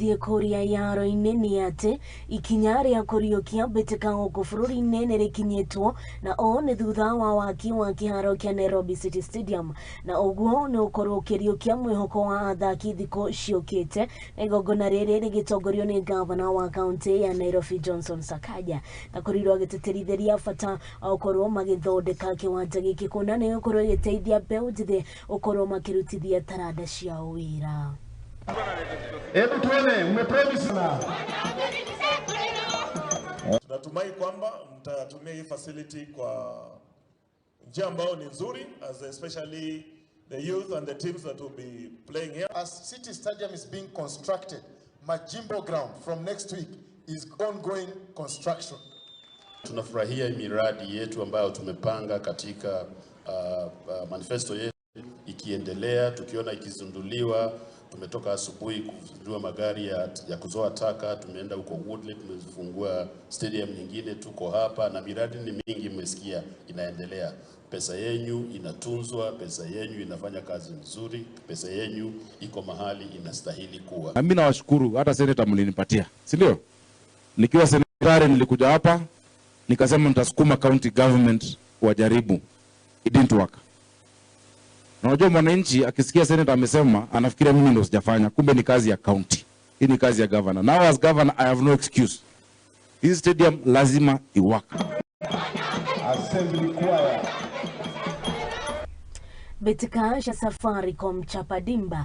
Thiĩ kũrĩa yaro-inĩ nĩ atĩ ikinya rĩa kũriũkia mbĩtĩka gũkũ bũrũri-inĩ nĩ rĩkinyĩtwo, na ũũ nĩ thutha wa waki wa kĩharo kĩa Nairobi City Stadium, na ũguo nĩ ũkorwo ũkĩriũkia mwĩhoko wa athaki thikũ ciũkĩte. Na igongona rĩrĩ rĩgĩtongorio nĩ gavana wa kaunti ya Nairobi Johnson Sakaja, na korirwo agĩtĩtĩrithĩria bata wa gũkorwo magĩthondeka kĩwanja gĩkĩ, kuona nĩ gũkorwo ĩgĩteithia mbeũ njĩthĩ gũkorwo makĩrutithia taranda ciao wĩra. Hebu tuone, umepromise na Tunatumai kwamba mtatumia hii facility kwa njia ambayo ni nzuri, as especially the youth and the teams that will be playing here. As City Stadium is being constructed, Majimbo ground from next week is ongoing construction. Tunafurahia miradi yetu ambayo tumepanga katika manifesto yetu ikiendelea, tukiona ikizinduliwa. Tumetoka asubuhi kuzindua magari ya kuzoa taka, tumeenda huko Woodley, tumefungua stadium nyingine, tuko hapa na miradi ni mingi, mmesikia inaendelea. Pesa yenyu inatunzwa, pesa yenyu inafanya kazi nzuri, pesa yenyu iko mahali inastahili kuwa. Na mimi nawashukuru, hata seneta mlinipatia, si ndio? Nikiwa senatari nilikuja hapa nikasema nitasukuma county government wajaribu. It didn't work. Na unajua mwananchi akisikia senator amesema, anafikiria mimi ndo sijafanya, kumbe ni kazi ya county. Hii ni kazi ya governor. Now as governor, I have no excuse. Hii stadium lazima iwork. Assembly choir. Mbĩtĩka cia Safaricom Chapa Dimba.